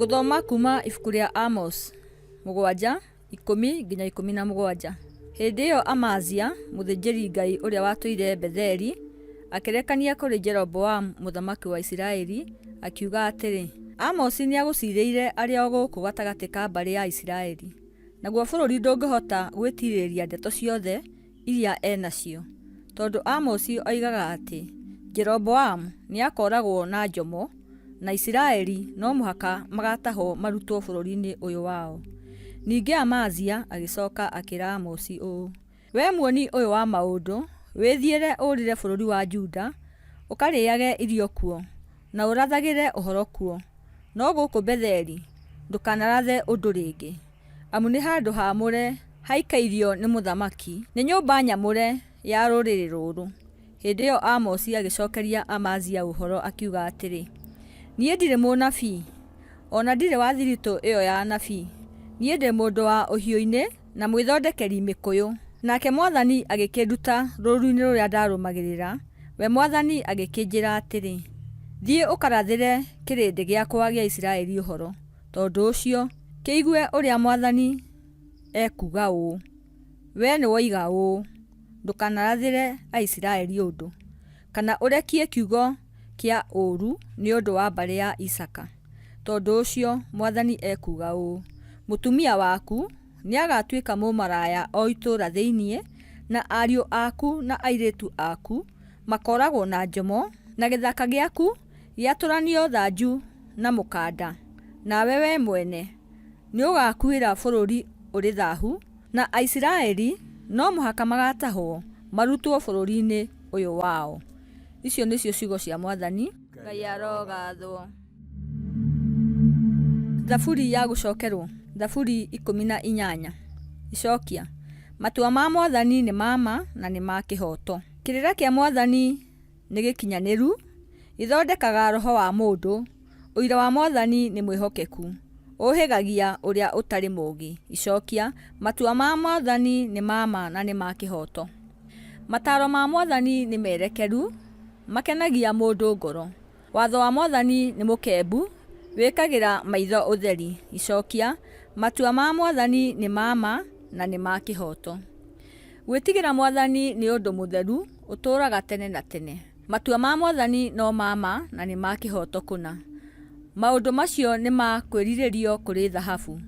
Ngũthoma kuma ibuku rĩa Amos 7:10-17. Hĩndĩ ĩyo Amazia mũthĩnjĩri-Ngai ũrĩa watũire Betheli akĩrekania kũrĩ Jeroboamu mũthamaki wa Isiraeli, akiuga atĩrĩ, Amosi nĩagũciirĩire arĩ o gũkũ gatagatĩ ka mbarĩ ya Isiraeli, naguo bũrũri ndũngĩhota gwĩtiirĩria ndeto ciothe iria e nacio, tondũ Amosi oigaga atĩ Jeroboamu nĩakooragwo na njomo, na Isiraeli no mũhaka magaatahwo marutwo bũrũri-inĩ ũyũ wao. Ningĩ Amazia agĩcoka akĩra Amosi ũũ, Wee muoni ũyũ wa maũndũ, wĩthiĩre ũũrĩre bũrũri wa Juda, ũkarĩage irio kuo, na ũrathagĩre ũhoro kuo, no gũkũ Betheli ndũkanarathe ũndũ rĩngĩ, amu nĩ handũ haamũre haikairio nĩ mũthamaki, nĩ nyũmba nyamũre ya rũrĩrĩ rũrũ. Hĩndĩ ĩyo Amosi agĩcokeria Amazia ũhoro akiuga atĩrĩ, Niĩ ndirĩ mũnabii, o na ndirĩ wa thiritũ ĩyo ya anabii, niĩ ndĩ mũndũ wa ũhiũ-inĩ na mwĩthondekeri mĩkũyũ. Nake mwathani agĩkĩnduta rũũru-inĩ rũrĩa ndarũmagĩrĩra, we mwathani agĩkĩnjĩra atĩrĩ, Thiĩ ũkarathĩre kĩrĩndĩ gĩakwa gĩa Isiraeli ũhoro. Tondũ ũcio, kĩigue ũrĩa mwathani ekuuga ũũ, Wee nĩwoiga ũũ, 'Ndũkanarathĩre Aisiraeli ũndũ, kana ũrekie kiugo kĩa ũũru nĩ ũndũ wa mbarĩ ya Isaaka. Tondũ ũcio mwathani ekuuga ũũ, Mũtumia waku nĩagatuĩka mũmaraya o itũũra thĩinĩ, na ariũ aku na airĩtu aku makooragwo na njomo, na gĩthaka gĩaku gĩatũranio thanju na mũkanda, nawe wee mwene nĩũgakuĩra bũrũri ũrĩ thahu, na Aisiraeli no mũhaka magaatahwo marutwo bũrũri-inĩ ũyũ wao. Icio nĩcio ciugo cia Mwathani. Ngai arogathwo. Thaburi ya gũcokerwo. Thaburi 18. Icokia. Matua ma Mwathani nĩ ma ma na nĩ ma kĩhooto. Kĩrĩra kĩa Mwathani nĩ gĩkinyanĩru, gĩthondekaga roho wa mũndũ, ũira wa Mwathani nĩ mwĩhokeku, ũũhĩgagia ũrĩa ũtarĩ mũũgĩ. Icokia, Matua ma Mwathani nĩ ma ma na nĩ ma kĩhooto. Mataaro ma Mwathani nĩ merekeru, makenagia mũndũ ngoro. Watho wa Mwathani nĩ mũkembu, wĩkagĩra maitho ũtheri. Icokia, Matua ma Mwathani nĩ ma ma na nĩ ma kĩhooto. Gwĩtigĩra Mwathani nĩ ũndũ mũtheru ũtũũraga tene na tene. Matua ma Mwathani no ma ma na nĩ ma kĩhooto kũna. Maũndũ macio nĩ ma kwĩrirĩrio kũrĩ thahabu,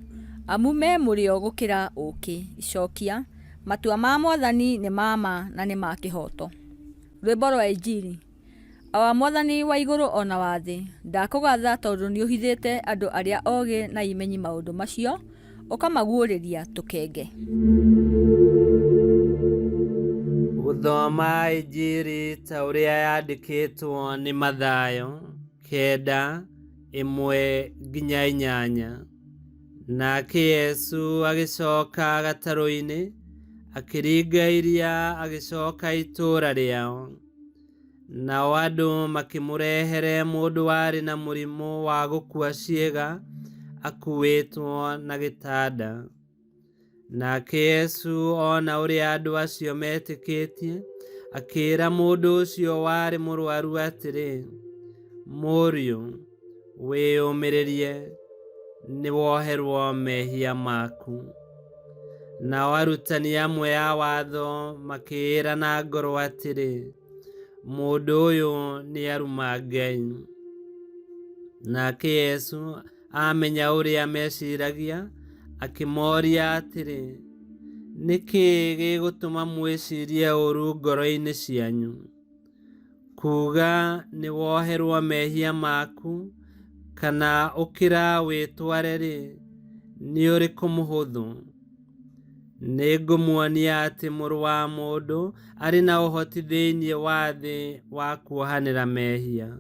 amu me mũrĩo gũkĩra ũũkĩ. Icokia, Matua ma Mwathani nĩ ma ma na nĩ ma kĩhooto. Rwĩmbo rwa Injiri. Awa Mwathani wa igũrũ o na wa thĩ, ndakũgatha tondũ nĩũhithĩte andũ arĩa ogĩ na imenyi maũndũ macio, ũkamaguũrĩria tũkenge. Gũthoma Injiri ta ũrĩa yandĩkĩtwo nĩ Mathayo kenda, 1-8. Nake Yesu agĩcoka gatarũ-inĩ, akĩringa iria agĩcoka itũũra rĩao. Nao andũ makĩmũrehere mũndũ warĩ na mũrimũ wa gũkua ciĩga akuuĩtwo na gĩtanda. Nake Yesu ona ũrĩa andũ acio metĩkĩtie, akĩĩra mũndũ ũcio warĩ mũrwaru atĩrĩ, Mũriũ, wĩyũmĩrĩrie, nĩwoherwo mehia maku. Nao arutani amwe a watho makĩĩra na ngoro atĩrĩ, Mũndũ ũyũ nĩaruma Ngai. Nake Yesu amenya ũrĩa meciragia, akĩmoria atĩrĩ, Nĩ kĩĩ gĩgũtũma mwĩcirie ũũru ngoro-inĩ cianyu? Kuuga nĩwoherwo mehia maku, kana ũkĩra wĩtware-rĩ, nĩ ũrĩkũ mũhũthũ? Nĩngũmuonia atĩ Mũrũ wa Mũndũ arĩ na ũhoti thĩinĩ wa thĩ wa kuohanĩra mehia.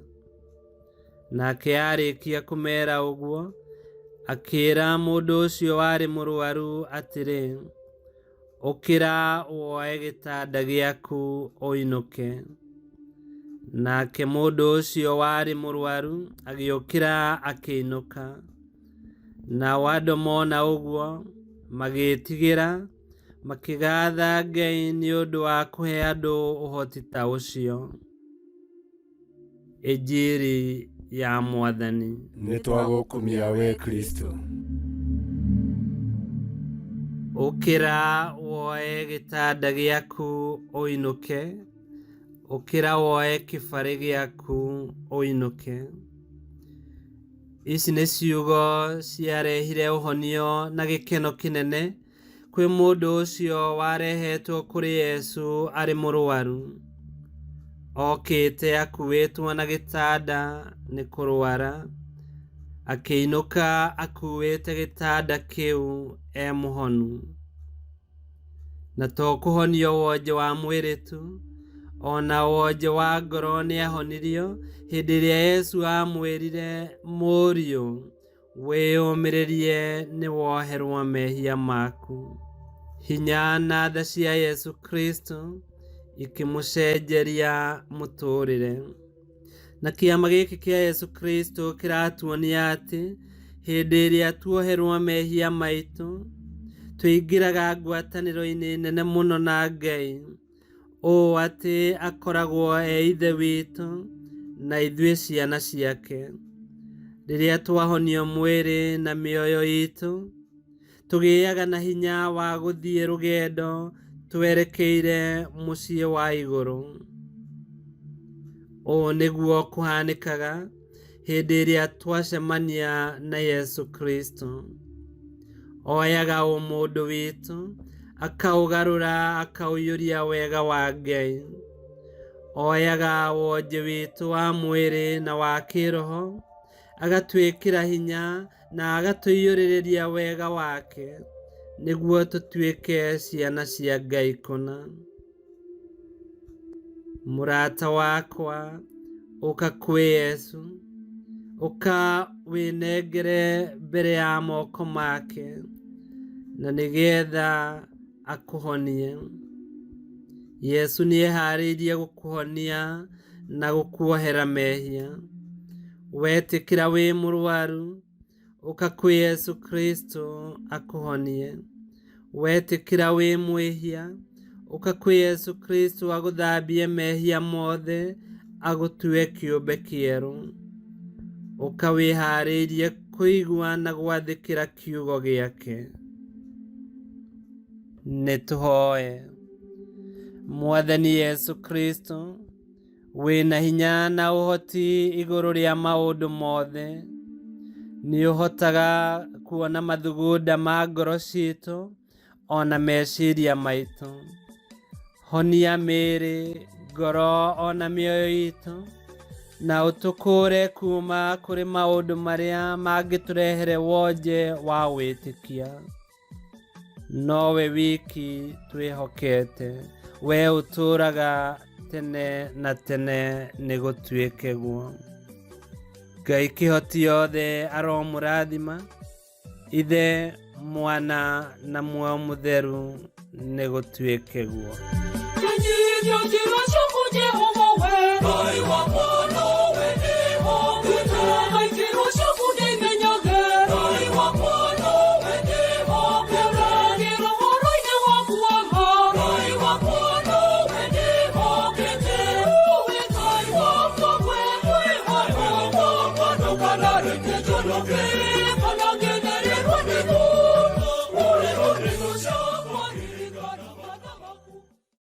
Nake aarĩkia kũmeera ũguo, akĩĩra mũndũ ũcio warĩ mũrũaru atĩrĩ, Ũkĩra woe gĩtanda gĩaku ũinũke. Nake mũndũ ũcio warĩ mũrũaru agĩũkĩra akĩinũka. Nao andũ mona ũguo, magĩĩtigĩra, makĩgaatha Ngai nĩ ũndũ wa kũhe andũ ũhoti ta ũcio. Injiri ya Mwathani. Nĩ twagũkumia we Kristo. Ũkĩra woe gĩtanda gĩaku ũinũke, ũkĩra woe kĩbarĩ gĩaku ũinũke. Ici nĩ ciugo ciarehire ũhonio na gĩkeno kĩnene kwĩ mũndũ ũcio warehetwo kũrĩ Yesu arĩ mũrwaru. Okĩte akuĩtwo na gĩtanda nĩ kũrwara, akĩinũka akuĩte gĩtanda kĩu e mũhonu. Na to kũhonio wonje wa mwĩrĩ tu, ona wonje wa ngoro nĩahonirio hĩndĩ ĩrĩa Yesu amwĩrire, mũriũ, wĩyũmĩrĩrie nĩ woherwo mehia maku. Hinya na tha cia Yesu Kristo ikĩmũcenjeria mũtũrĩre. Na kĩama gĩkĩ kĩa Yesu Kristo kĩratuonia atĩ hĩndĩ ĩrĩa tuoherwo mehia maitũ, tũingĩraga ngwatanĩro-inĩ nene mũno na Ngai, ũũ atĩ akoragwo e Ithe witũ na ithuĩ ciana ciake. Rĩrĩa twahonio mwĩrĩ na mĩoyo itũ, tũgĩaga na hinya wa gũthiĩ rũgendo twerekeire mũciĩ wa igũrũ. Ũũ nĩguo kũhanĩkaga hĩndĩ ĩrĩa twacemania na Yesu Kristo. Oyaga ũmũndũ witũ, akaũgarũra akaũiyũria wega wa Ngai. Oyaga wonje witũ wa mwĩrĩ na wa kĩroho, agatwĩkĩra hinya na agatũiyũrĩrĩria wega wake, nĩguo tũtuĩke ciana cia Ngai kũna. Mũrata wakwa, ũka kwĩ Yesu, ũka wĩnengere mbere ya moko make, na nĩgetha akũhonie. Yesu nĩeharĩirie gũkũhonia na gũkuohera mehia. Wetĩkĩra wĩ mũrwaru, ũka kwĩ Yesu Kristo akũhonie. Wetĩkĩra wĩ mwĩhia, ũka kwĩ Yesu Kristo agũthambie mehia mothe, agũtue kĩũmbe kĩerũ. Ũka wĩharĩirie kũigua na gwathĩkĩra kiugo gĩake. Nĩ tũhoe. Mwathani Yesu Kristo, wĩna hinya na ũhoti igũrũ rĩa maũndũ mothe, nĩ ũhotaga kuona mathugunda ma ngoro citũ ona meciria maitũ. Honia mĩĩrĩ, ngoro ona mĩoyo itũ, na ũtũkũre kuma kũrĩ maũndũ marĩa mangĩtũrehere wonje wa wĩtĩkia. Nowe wiki twĩhokete, we ũtũũraga tene na tene nĩ gũtuĩke guo. Ngai kĩhoti yothe aromũrathima, Ithe, Mwana na Muoyo Mũtheru nĩ gũtuĩke guo. Menyithia njĩra ciaku Jehova we Ngai wakwa nowe ndĩhokete Njĩra ciaku ndĩmenyage Ngai wakwa nowe ndĩhokete Ngĩra ũhoro-inĩ waku wa ma Ngai wakwa nowe ndĩhokete Ũwe Ngai wakwa we mwĩhoko wakwa ndũkanareke njonoke.